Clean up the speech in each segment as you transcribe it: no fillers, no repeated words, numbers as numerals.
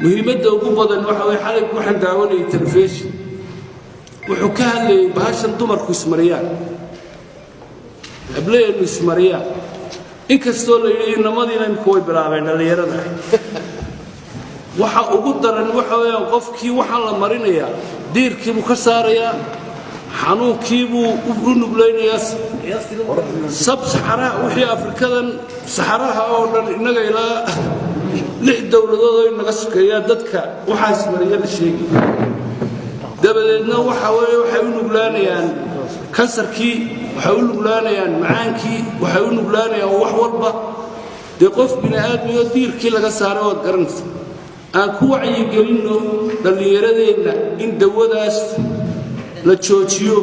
Muhiimadda ugu badan waxa weye, xalay waxaan daawanayay telefishin, wuxuu ka hadlayay bahashan dumarku ismariyaan, hableenu ismariyaan, inkastoo la yidhi inamadiina imika way bilaabeen dhallinyarada. Waxa ugu daran waxa weeyaan, qofkii waxaan la marinayaa diirkiibuu ka saarayaa, xanuunkiibuu u nuglaynayaa. Sab saxaraha, wixii Afrikadan saxaraha oo dhan, innaga ilaa lix dowladood oo inaga sokeeyaa dadka waxaa ismariya la sheegi. Dabadeedna waxa weeye, waxay u nuglaanayaan kansarkii, waxay u nuglaanayaan macaankii, waxay u nuglaanayaan wax walba. Dee qof bini aadmioo diirkii laga saaray ood garanaysa. Aan ku wacyigelinno dhallinyaradeenna in dawadaas la joojiyo,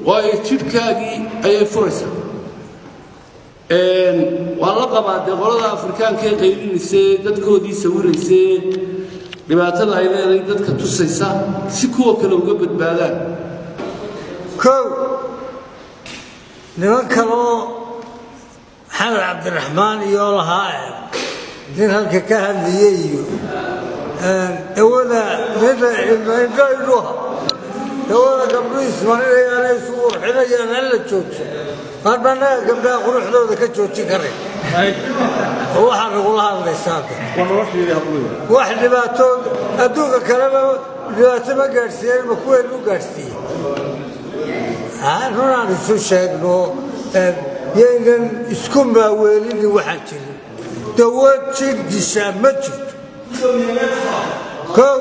waayo jidhkaagii ayay furaysaa. Waan la qabaa dee qolada Afrikaanka ee qaylinaysae, dadkoodii sawiraysee, dhibaatada ay leedahay dadka tusaysa si kuwa kale uga badbaadaan. Kow, niman kaloo Maxamed Cabdiraxmaan iyo lahaa nin halka ka hadlayay iyo dawada indho indhuha dawada gabdhuhu ismarinayaan, isu qurxinayaan, hala joojo. Qaar baa naga gabdhaha quruxdooda ka joojin karay oo waxaa nagula hadlaysaa wax dhibaato adduunka kaleba dhibaato ma gaadhsiiyeen, ma kuweenu gaadhsiiye? Runaan isu sheegno, yaynan isku maaweelinin. Waxaan jirin dawo jir dishaa ma jirto. Kow.